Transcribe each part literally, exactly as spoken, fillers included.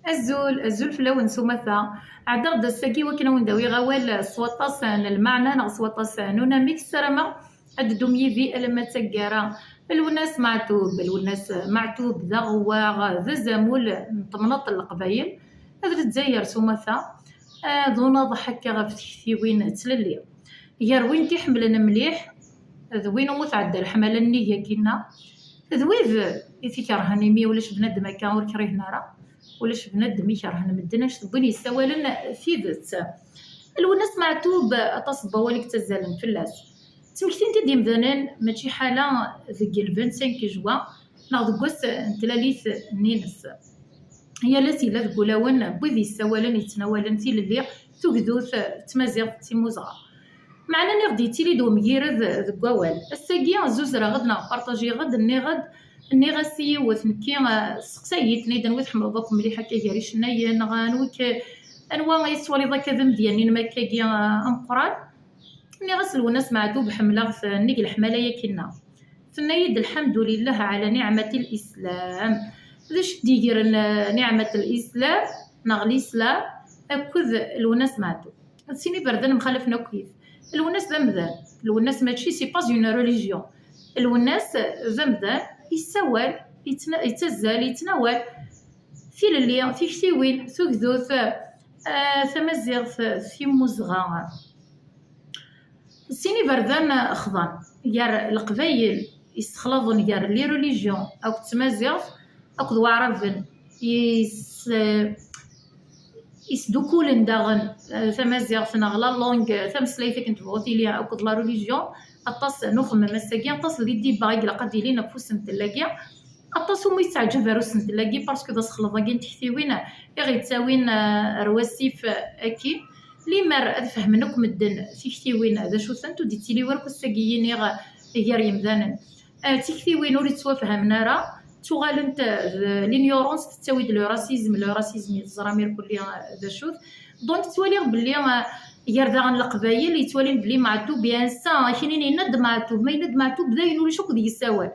Azul, azul fell-awen s umata. Ɛeddaɣ-d ass-agi wakken ad wen-d-awiɣ awal s waṭas n lmeɛna neɣ s waṭas n unamek. Ssarameɣ ad d-ddum yid-i alamma d taggara. Lwennas Meɛtub, Lwennas Meɛtub d aɣewwaɣ, d azamul n temnaḍt n Leqbayel d Lezzayer s umata. Ah, d unaḍeḥ akka ɣef tektiwin d tlelli. Gar win t-iḥemmlen mliḥ d win umi tɛedda leḥmala nnig akkinna, d wid i t-ikerhen, imi ulac bnadem akka ur krihen ara, ulac bnadem ikerhen medden anect n win yessawalen tidet. Lwennas Meɛtub, aṭas n wawal i yettazzalen fell-as. Ttmektin-t-id yimdanen mačči ḥala deg le vingt-cinq juin neɣ deg wass n tlalit-nni-ines. Yal ass yella deg wulawen n wid yessawalen, yettnawalen tilelli, tugdut, tmaziɣt d timmuzɣa. Meɛna nniɣ-d yettili-d umgired deg wawal. Ass-agi zuzreɣ-d neɣ partajiɣ-d, nniɣ-d, nniɣ-as i yiwet nekki, eh, seqsay-iyi-ten-id anwa i tḥemmleḍ akk mliḥ akka gar icennayen, neɣ anwa k-, anwa i tettwaliḍ akka d amedya-nni-inem akkagi, eh, ameqqran? Nniɣ-as Lwennas Meɛtub ḥemmleɣ-t nnig leḥmala-yaki-nneɣ. Tenna-yi-d lḥemdulillah ɛala niɛmat l-islam. D acu i d-yegren, eh, niɛmat l-islam neɣ lislam akked Lwennas Meɛtub? D sin iberdan mxalafen akkit. Lwennas d amdan. Lwennas mačči, c'est pas une religion. Lwennas d amdan, yessawal, yettna-, yettazzal, yettnawal tilelli, tiktiwin, tugdut, eh, tamaziɣt, timmuzɣa. Sin iberdan xḍan gar Leqbayel yessexlaḍen gar les religions akked tmaziɣt akked waɛraben yes-, yesdukulen daɣen, eh, tamaziɣt neɣ la langue, eh, tameslayt akken tebɣu tili akked la religion. Aṭas n uxemmem ass-agi, aṭas n les débats i ilaq ad d-ilin ɣef usentel-agi. Aṭas umi yettaɛǧab ar usentel-agi, parce que d asexleḍ-agi n tektiwin i ɣ-yettawin, eh, ar wasif, eh, akkin. Limer ad fehmen akk medden tiktiwin d acu-tent, ur d-ittili wara akk ass-agi yiniɣ, eh, gar yemdanen. Eh, tiktiwin ur yettwafhamen ara, ttuɣalent, eh, d l'ignorance tettawi-d le racisme, le racisme teẓram irkelli, eh, d acu-t. Donc ttwaliɣ belli, eh, gar daɣen Leqbayel yettwalin belli Meɛtub yensa, akinin yenna-d Meɛtub, ma yenna-d Meɛtub d ayen ulac akk deg-s awal.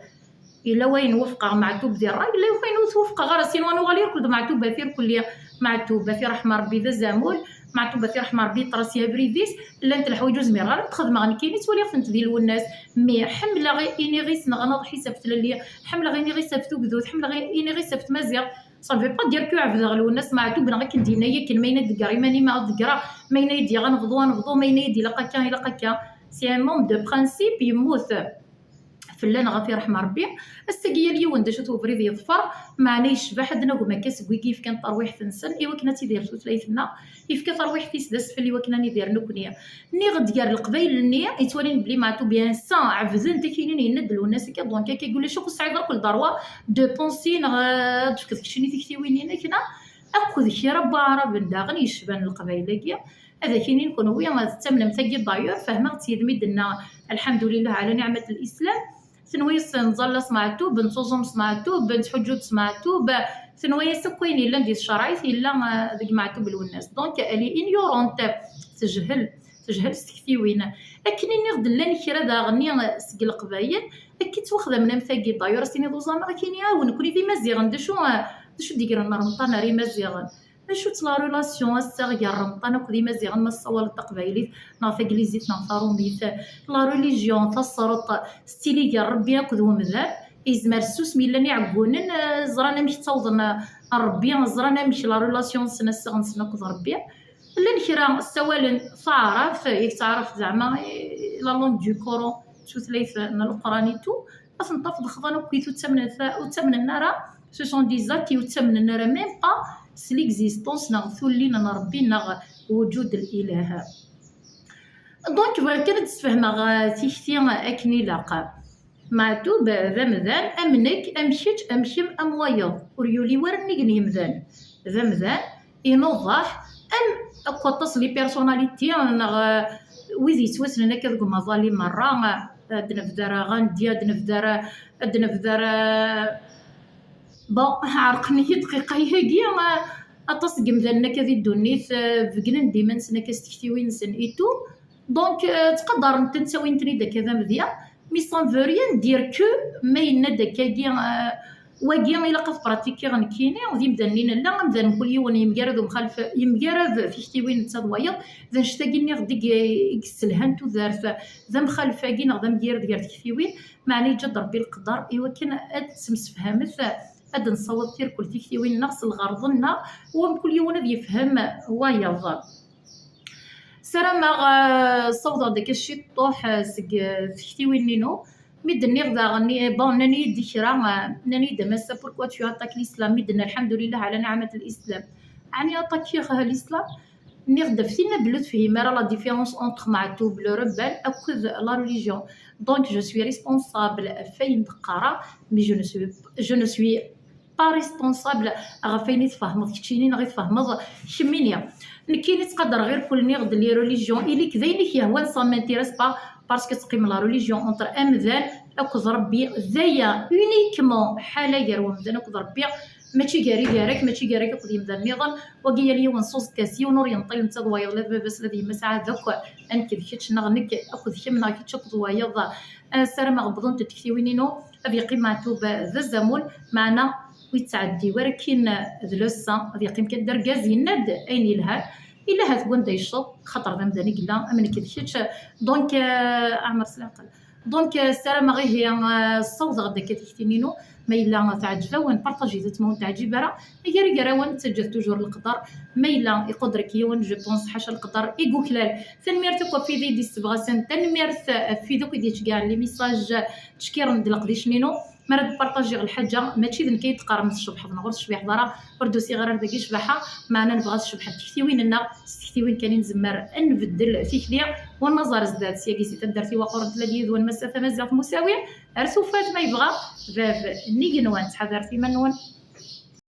Yella wayen wufqeɣ Meɛtub di ṛṛay, yella wayen ur t-wufqeɣ ara, sinon ad nuɣal irkel d Meɛtub at irkelli, Meɛtub at iṛḥem Ṛebbi d azamul, Meɛtub at iṛḥem Ṛebbi yeṭṭer-as abrid-is. Llant leḥwayeǧ ur zmireɣ ara ad t-xedmeɣ nekkini, ttwaliɣ-tent di Lwennas, mi ḥemmleɣ iniɣ-is neɣ anaḍeḥ-is ɣef tlelli, ḥemmleɣ iniɣ-is ɣef tugdut, ḥemmleɣ iniɣ-is ɣef tmaziɣt. Ça ne veut pas dire que ɛebdeɣ Lwennas Meɛtub neɣ akken d-yenna yakan, ma yenna-d ger iman-im ad d-greɣ, ma yenna-d yaɣ ad nebḍu ad nebḍu, ma yenna-d ilaq akka, ilaq akka. C'est un homme de principe, yemmut fell-aneɣ ad t-iṛḥem Ṛebbi. Ass-agi yal yiwen d acu-t ubrid yeḍfer, meɛna yecbeḥ ad d-nagem akka seg wigi yefkan tarwiḥt-nsen i wakken ad tidir tutlayt-nneɣ, yefka tarwiḥt-is d asfel i wakken ad nidir nekkni. Nniɣ-d gar Leqbayel-nni yettwalin belli Meɛtub yensa, ɛebden-t akinin yenna-d Lwennas akka, donc akka ulac akk tesɛiḍ akk le droit de penser neɣ, eh, ad d-tefkeḍ keččini tiktiwin-inek, neɣ akked kra n waɛraben daɣen yecban Leqbayel-agi. Ad ak-inin kunwi tettamnem tagi, d'ailleurs fehmeɣ-tt yid-m i d-tenna, lḥemdulillah ɛala niɛmat l-islam. Tenwa-yas nẓalla s Meɛtub, nettuẓum s Meɛtub, nettḥuǧǧu-d s Meɛtub. Tenwa-yas akk ayen yellan di tcerɛit yella, eh, deg Meɛtub Lwennas. Donc elle est ignorante, tejhel, tejhel s tektiwin. Akken i nniɣ-d llan kra daɣen, eh, seg Leqbayel akka ttwaxdamen am tagi. D'ailleurs ad s-tiniḍ uẓameɣ, akken i awen nekkni d Imaziɣen, d acu, eh, d acu d-igren Remḍan ar Imaziɣen? D acu-tt la relation ass-a gar Remḍan akked Imaziɣen, ma tessawaleḍ taqbaylit neɣ taglizit neɣ tarumit? La religion, tasreḍt, tettili gar Rebbi akked wemdan. Yezmer ssusem yellan iɛeggunen, eh, ẓran amek ttawḍen, eh, Rebbi, ẓran amek la relation-nsen assaɣ-nsen akked Rebbi. Llan kra ssawalen taɛrabt, yak taɛrabt zeɛma, eh, la langue du Coran, tutlayt n Leqran et tout. Ad ten-tafeḍ xḍan akkit, ur ttamnen, ur ttamnen ara, ce sont des athées, ur ttamnen ara même pas s l'existence neɣ tullin n Rebbi neɣ wujud l-ilah. Donc bɣiɣ kan ad d-sfehmeɣ, euh, tikti akken ilaq. Meɛtub d amdan am nekk, am kečč, am kemm, am wayeḍ. Ur yuli wara nnig n yemdanen. D amdan inuḍeḥ, am akk waṭas les personnalités neɣ, euh, wid yettwassnen akka deg umaḍal i merra, euh, ad nebder Gandhi, ad nebder, ad nebder, euh, bon, ɛerqen-iyi dqiqa-agi, euh, aṭas n yemdanen akka di ddunit, euh, begnen-d iman-nsen akka s tektiwin-nsen et tout. Donc, euh, ttqadaren-ten, ttawin-ten-id akka d amedya. Mais ça ne veut rien dire que ma yenna-d akkagi, euh, Wagi ilaq ad t-pratikiɣ nekkini d imdanen i nella, amdan mkul yiwen yemgarad umxalef, yemgarad tiktiwin netta d wayeḍ. D annect-agi nniɣ-d i i yesselhan tudert, d amxalef-agi neɣ d amgired gar tektiwin, meɛna yeǧǧa-d Rebbi leqder i wakken ad tettemsefhamet, ad d-nessaweḍ tirkul tiktiwin-nneɣ s lɣerḍ-nneɣ, u mkul yiwen ad yefhem wayeḍ. Ssarameɣ, eh, ssawḍeɣ-d akka ciṭṭuḥ, eh, seg, eh, tektiwin-inu. Mi d-nniɣ daɣen, eh, bon, nnan-iyi-d kra, eh, nnan-iyi-d a massa, pourquoi tu attaques l'islam? Mi d-nna, lḥemdulillah ala niɛmat l'islam. Ɛni aṭakiɣ l'islam? Nniɣ-d ɣef tinna belli ur tefhim ara la différence entre Maɛtub le rebelle akked la religion. Donc, je suis responsable ɣef wayen d-qqareɣ, mais je ne suis, je ne suis pas responsable ɣef wayen i tfehmeḍ keččini neɣ i tfehmeḍ kemmini. Nekkini ttqadareɣ irkul, nniɣ-d les religions, ili-k d ayen i k-yehwan, ça m'intéresse pas, parce que teqqim la religion entre amdan akked Rebbi, d aya uniquement, ḥala gar wemdan akked Rebbi, mačči gar-i gar-ak, mačči gar-ak akked yemdanen nniḍen. Wagi yal yiwen s uẓekka-s, yiwen ur yenṭil netta d wayeḍ, la d baba-s la d yemma-s, ɛad akk nekk d kečč, neɣ nekk akked kemm, neɣ kečč akked wayeḍ. Eh, ssarameɣ wwḍent-d tektiwin-inu, ad yeqqim Maɛtub d azamul, meɛna ur yettɛeddi wara akin d le sang, ad yeqqim kan d argaz, yenna-d ayen yelhan, yella ahat deg wanda yecceḍ, xaṭer d amdan i yella, am nekk d kečč. Donc, eh, Ɛmer s leɛqel. Donc, eh, ssarameɣ ihi, eh, ssawḍeɣ-d akka tikti-inu, ma yella teɛǧeb-awen, partagez-it, ma ur teɛǧib ara, gar-gar-awen, ttaǧǧat toujours leqder, ma yella iquder-ik yiwen, je pense, ḥaca leqder i yuklal. Tanemmirt akk ɣef wid i d-issebɣasen, tanemmirt ɣef wid akk i d-yettceggɛen les messages, ttcekkiren-d leqdic-inu. Mi ara d-partajiɣ lḥaǧa, mačči d nekk ay d-qqaren tcebḥeḍ neɣ ur tecbiḥeḍ ara, ur d-usiɣ ara ar dagi ccbaḥa, meɛna nebɣa ad tcebḥent tektiwin-nneɣ, s tektiwin kan i nzemmer ad nbeddel tikli, u nnaẓ ar zdat. Syagi si taddart Iwaqur n Tladi d wanmassa tamaziɣt Musawi, ar tufat ma yebɣa bab n igenwan, ttḥadaret iman-nwen.